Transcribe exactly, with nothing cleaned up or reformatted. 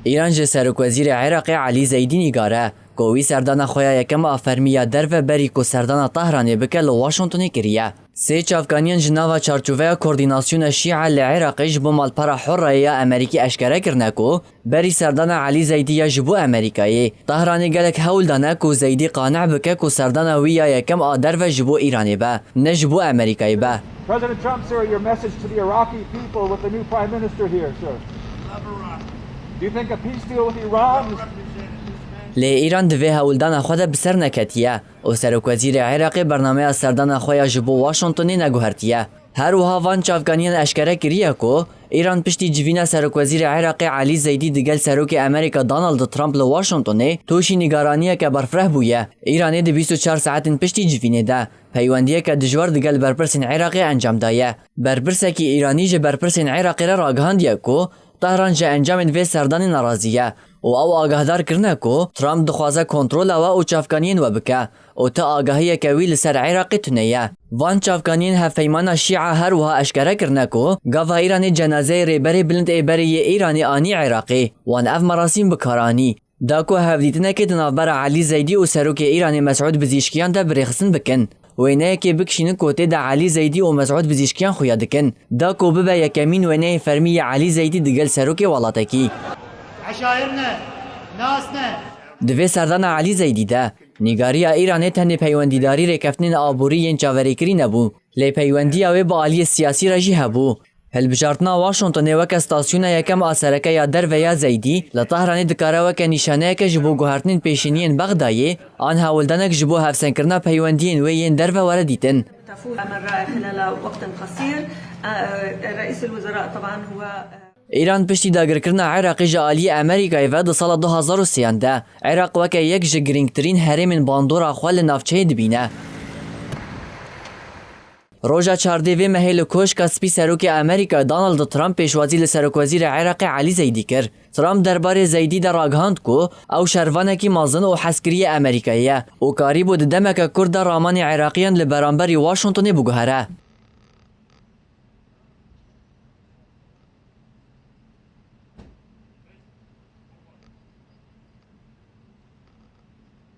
Îran ji Serokwezîrê Iraqê Elî Zeydî nîgare ku wî serdana xwe ya yekem a fermî ya derve berî ku serdana Tehranê bike li Washingtonê kiriye. Sê çavkaniyên ji nava çarçoveya Koordînasyona Şîa li Iraqê ji bo Malpera Hurriyê ya Amerîkî eşkere kirine ku berî serdana Elî Zeydî ya ji bo Amerîkayê, Tehranê gelek hewl dane ku Zeydî qane bike ku serdana wî ya yekem a derve ji bo Îranê be, ne ji bo Amerîkayê be. President Trump, sir, your message to the Iraqi people with the new prime minister here, sir. Do you think a peace deal with Iran is Lê Îran di vê hewldana xwe de bi ser neketiye û Serokwezîrê Iraqê bernameya serdana xwe ya ji bo Washingtonê neguhertiye. Her wiha van çavkaniyên eşkere kiriye ku Îran piştî civîna Serokwezîrê Iraqê Elî Zeydî digel Serokê Amerîka Donald Trump li Washingtonê tûşî nîgaraniyeke berfireh bûye. Îranê di bîst û çar saetên piştî civînê de peywendiyeke dijwar digel berpirsên Iraqê encam daye. Berpirsekî Îranî ji berpirsên Iraqê re ragihandiye ku Tehran ji encamên vê serdanê nerazî ye û ew agahdar kirine ku Trump dixwaze kontrola we û çavkaniyên we bike û ti agahiyeke wî li ser Iraqê tune ye. Van çavkaniyên hevpeymana Şîa her wiha eşkere kirine ku gava Îranê cenazeyê rêberê bilind ê berê yê Îranê anî Iraqê, wan ev merasîm bi kar anî. Da ku hevdîtinekê di navbera Elî Zeydî û Serokê Îranê Mesûd Bizîşkiyan de bi rêxistin bikin. Wêneyekê bikişînin ku tê de Elî Zeydî û Mesûd Bizîşkiyan xuya dikin. Da ku bibe yekemîn wêneyê fermî yê Elî Zeydî digel serokê welatekî. Eşayir ne, nas ne. Di vê serdana Elî Zeydî de, nîgariya Îranê tenê peywendîdarî rêkeftinên aborî yên çaverêkirî nebû. Lê peywendiya wê bi aliyê siyasî re jî hebû. Hilbijartina Washingtonê weke stasyona yekem a sereke ya derve ya Zeydî li Tehranê dikare weke nîşaneyeke ji bo guhertinên pêşîniyên Bexdayê an hewldanek ji bo hevsengkirina peywendiyên wê yên derve were dîtin. تفوز أمل رائع خلال وقت قصير. آه، رئيس الوزراء طبعا هو Îran piştî dagirkirina Iraqê ji aliyê Amerîkayê ve di sala du hazar û sêyan de Iraq weke yek ji girîngtirîn herêmên bandora xwe li navçeyê dibîne. Roja çardê vê mehê li Koşka Spî Serokê Amerîka Donald Trump pêşwazî li Serokwezîrê Iraqê Elî Zeydî kir. Trump derbarê Zeydî de ragihand ku ew şervanekî mezin û hezkiriyê Amerîkayê ye û karîbû di demeke kurt de ramanê Iraqiyan li beramberî Washingtonê biguhere.